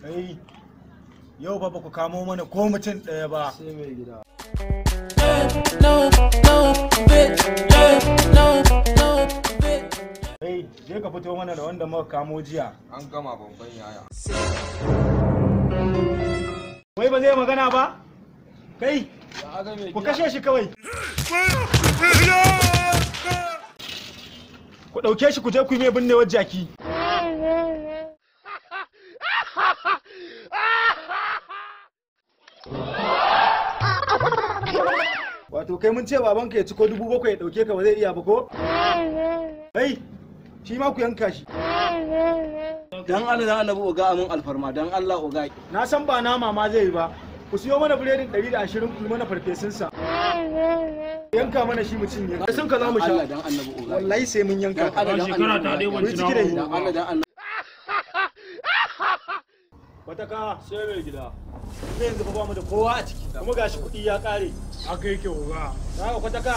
Kai, yau ba ku kamo mana ko mutum ɗaya ba. Sai mai gida. Kai, je ka fito mana da wanda muka kamo jiya. An gama babban yaya. Wai ba zai magana ba? Kai, ku kashe shi kawai. Ku ɗauke shi ku je ku yi mai binnewar jaki. Wato kai mun ce babanka ya ci ko 7,000 ya ɗauke ka ba zai iya ba ko? Kai, shi ma ku yanka shi. Dan Allah dan Annabi oga amin alfarma dan Allah oga. Na san ba nama ma zai yi ba. Ku siyo mana biredin 120 ku yi mana farfesun sa. Yanka mana shi mu cinye. Sun ka za mu sha. Allah dan Annabi oga. Wallahi sai mun yanka ka. Dan Allah dan Shekara ta Annabi. dai ban Ku yi ci ciki da nama shi. Dan Allah dan Annabi. Wata ka Sai mai gida. sai yanzu fa ba mu da kowa a ciki. Kuma gashi kuɗi ya ƙare. Haka yake oga. Haka kwata ka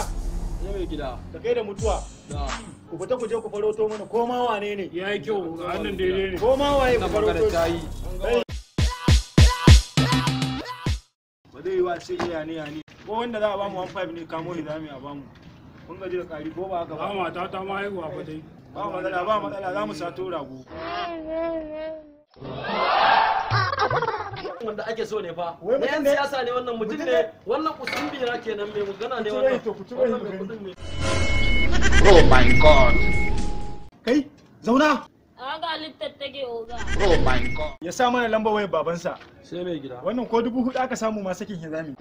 Sai mai gida. da kai da mutuwa. Da. Ku fita ku je ku farauto mana ko ma wane ne. Ya yi kyau oga, wannan daidai ne. Ko ma waye ku Wannan magana farauto ta shi. yi. Kai. Ba zai yi wa ce iya ne ya ne. Ko wanda za a bamu 15 ne kamo shi za mu yi a bamu. Kun gaji da ƙari ko ba haka Ba ba. mata ta ma haihuwa fa dai. Ba matsala ba matsala za mu sato rago. Wanda ake so ne fa. Wai Na mutum yan ne? siyasa ne wannan mutum Mutum ne. ne? Wannan kusin bira kenan mai magana ne Ku ciro wannan. shi to, ku ciro shi Wannan mu mai gani. kudin ne. Oh my God. Kai, zauna. Haka halittar take oga. Oh my God. Ya sa mana lambar wayar babansa. Sai mai gida. Wannan ko 4,000 aka samu ma sakin hizami.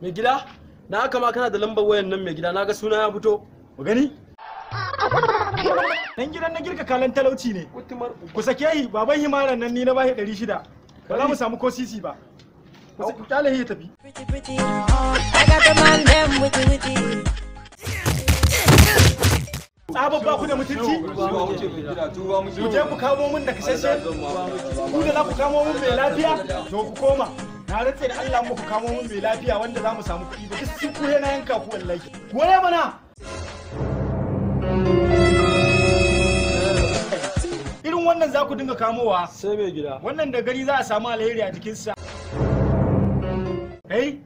Mai gida? Na haka ma kana da lambar wayan nan mai gida na ga suna ya fito. Mu gani? Dan gidan na girka kalan talauci ne. Kutumar Ku sake yi baban himaran nan ni na bashi 600. Ba za mu samu ko sisi ba. Ku kyale shi ya tafi. Pretty, pretty. I got the man them witty, witty. Tsabar ba ku da mutunci? Tuba muke mai gida, tuba muke. Ku je ku kamo mun da kasashe? Ku da za ku kamo mun mai lafiya? To ku koma. Na rantse da Allah mu ku kamo mun mai lafiya wanda za mu samu kuɗi ba. Duk sun kuhe na yanka ku wallahi. Goye mana! Irin wannan za ku dinga kamowa. Sai mai gida. Wannan da gari za a samu alheri a jikinsa. Kai,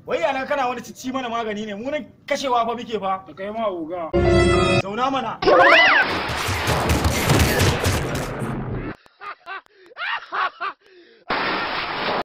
wai yana kana wani cici mana magani ne, mu nan kashewa fa muke fa. Da kai ma oga. Zauna mana.